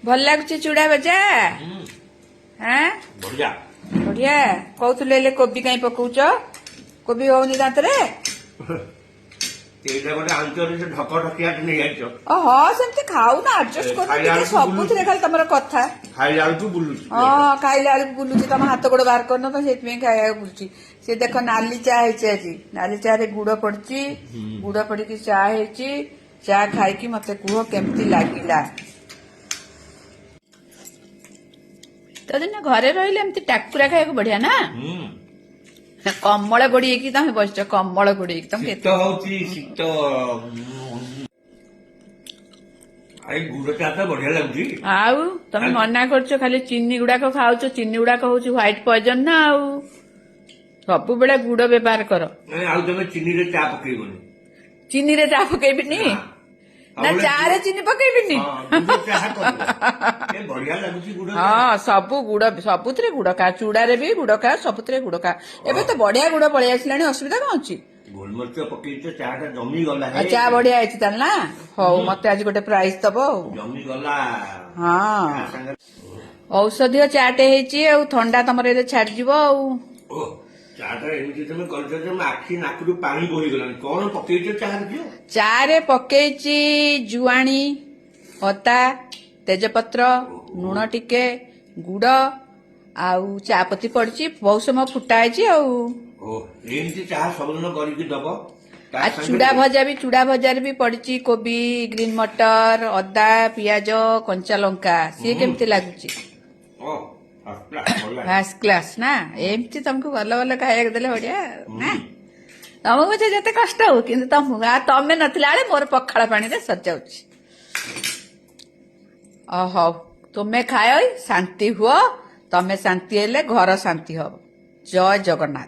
ଭଲ ଲାଗୁଛି ଚୁଡା ଭଜା? ହାଁ? ବଢିଆ। ବଢିଆ। କହୁଥିଲେ ହେଲେ କୋବି କାଇଁ ପକଉଛ, କୋବି ହଉନି ଦାନ୍ତରେ। ଏଇଟା ଗୋଟେ ଆଞ୍ଚରେ ସେ ଢକ ଢକିଆଟେ ନେଇଯାଇଛ। ଓହୋ, ସେମିତି ଖାଉନା, ଆଡଜଷ୍ଟ କରୁନ ଖାଇଲା ଟିକେ। ବେଳକୁ ସବୁଥିରେ ଖାଲି ତମର କଥା। ଖାଇଲା ବେଳକୁ ବୁଲୁଛି। ହଁ, ଖାଇଲା ବେଳକୁ ବୁଲୁଛି। ତମ ହାତ ଗୋଡ ବାହାର କରୁନ ତ, ସେଇଥିପାଇଁ ଖାଇବାକୁ ବୁଲୁଛି ସେ। ଦେଖ, ନାଲି ଚା ହେଇଛି ଆଜି। ନାଲି ଚାରେ ଗୁଡ ପଡିଛି। ଗୁଡ ପଡିକି ଚା ହେଇଛି। ଚା ଖାଇକି ମତେ କୁହ କେମିତି ଲାଗିଲା। ତ ଦିନ ଘରେ ରହିଲେ ଏମିତି ଟାକୁରା ଖାଇବାକୁ ବଢିଆ ନା? ହୁଁ। କମଳ ଗୋଡେଇକି ତମେ ବସିଛ, କମଳ ଗୋଡେଇକି ତମେ ଶୀତ କେତେ ହଉଛି, ଶୀତ। ଏଇ ଗୁଡ ଚା ତ ବଢିଆ ଲାଗୁଛି। ଆଉ ତମେ ମନା କରୁଛ, ଖାଲି ଚିନି ଗୁଡାକ ଖାଉଛ। ଚିନି ଗୁଡାକ ହଉଛି ହ୍ୱାଇଟ ପଏଜନ ନା। ଆଉ ସବୁବେଳେ ଗୁଡ ବ୍ୟବହାର କର। ନାଇଁ, ଆଉ ତମେ ଚିନିରେ ଚା ପକେଇବନି। ଚିନିରେ ଚା ପକେଇବିନି ନା? ସବୁବେଳେ ଚାରେ ଚିନି ପକେଇବିନି। ହଁ, ଗୁଡ ଚାହା କରିବ। ଏ ବଢିଆ ଲାଗୁଛି ଗୁଡ ଚା। ହଁ, ସବୁ ଗୁଡ, ସବୁଥିରେ ଗୁଡ ଖା। ଚୁଡାରେ ବି ଗୁଡ ଖା, ସବୁଥିରେ ଗୁଡ ଖା। ଏବେ ତ ବଢିଆ ଗୁଡ ପଳେଇ ଆସିଲାଣି, ଅସୁବିଧା କଣ ଅଛି? ଗୋଲମରିଚ ପକେଇଛ, ଚା ଟା ଜମି ଗଲା। ଆଉ ଚା ବଢିଆ ହେଇଛି ତାହେଲେ ନା? ହଉ, ମତେ ଆଜି ଗୋଟେ ପ୍ରାଇଜ ଦବ ଆଉ। ଜମି ଗଲା। ହଁ। ଚା ସାଙ୍ଗରେ ଔଷଧୀୟ ଚାଟେ ହେଇଛି ଆଉ ଥଣ୍ଡା ତମର ଏବେ ଛାଡିଯିବ ଆଉ। ଓ, ଚାଟା ଏମିତି ତମେ କରିଛ ଯେ ମୋ ଆଖି ନାକରୁ ପାଣି ବୋହିଗଲାଣି। କଣ ପକେଇଛ ଚାହାରେ ଝିଅ? ଚାରେ ପକେଇଛି ଜୁଆଣି, ଅଦା, ତେଜପତ୍ର, ଲୁଣ ଟିକେ, ଗୁଡ ଆଉ ଚାପତି ପଡିଛି। ବହୁତ ସମୟ ଫୁଟା ହେଇଛି ଆଉ। ଓ, ଏମିତି ଚାହା ସବୁଦିନ କରିକି ଦବ ତା ଆଉ ସାଙ୍ଗରେ- ଚୁଡା ଭଜା ବି, ଚୁଡା ଭଜାରେ ବି ପଡିଛି କୋବି, ଗ୍ରୀନ ମଟର, ଅଦା, ପିଆଜ, କଞ୍ଚା ଲଙ୍କା। ସିଏ କେମିତି ଲାଗୁଛି? ଓ, ଫାର୍ଷ୍ଟ କ୍ଲାସ୍, ଭଲ ଲାଗେ। ଫାର୍ଷ୍ଟ କ୍ଲାସ୍ ନା? ଏମିତି ତମକୁ ଭଲ ଭଲ ଖାଇବାକୁ ଦେଲେ ବଢିଆ ଆଉ, ନା? ତମକୁ ଯେ ଯେତେ କଷ୍ଟ ହଉ, କିନ୍ତୁ ତମକୁ ଆଉ ତମେ ନଥିଲା ବେଳେ ମୋର ପଖାଳ ପାଣିରେ ସରିଯାଉଛି। ଓ ହଉ, ତୁମେ ଖାଅ, ଶାନ୍ତି ହୁଅ। ତମେ ଶାନ୍ତି ହେଲେ ଘର ଶାନ୍ତି ହବ। ଜୟ ଜଗନ୍ନାଥ।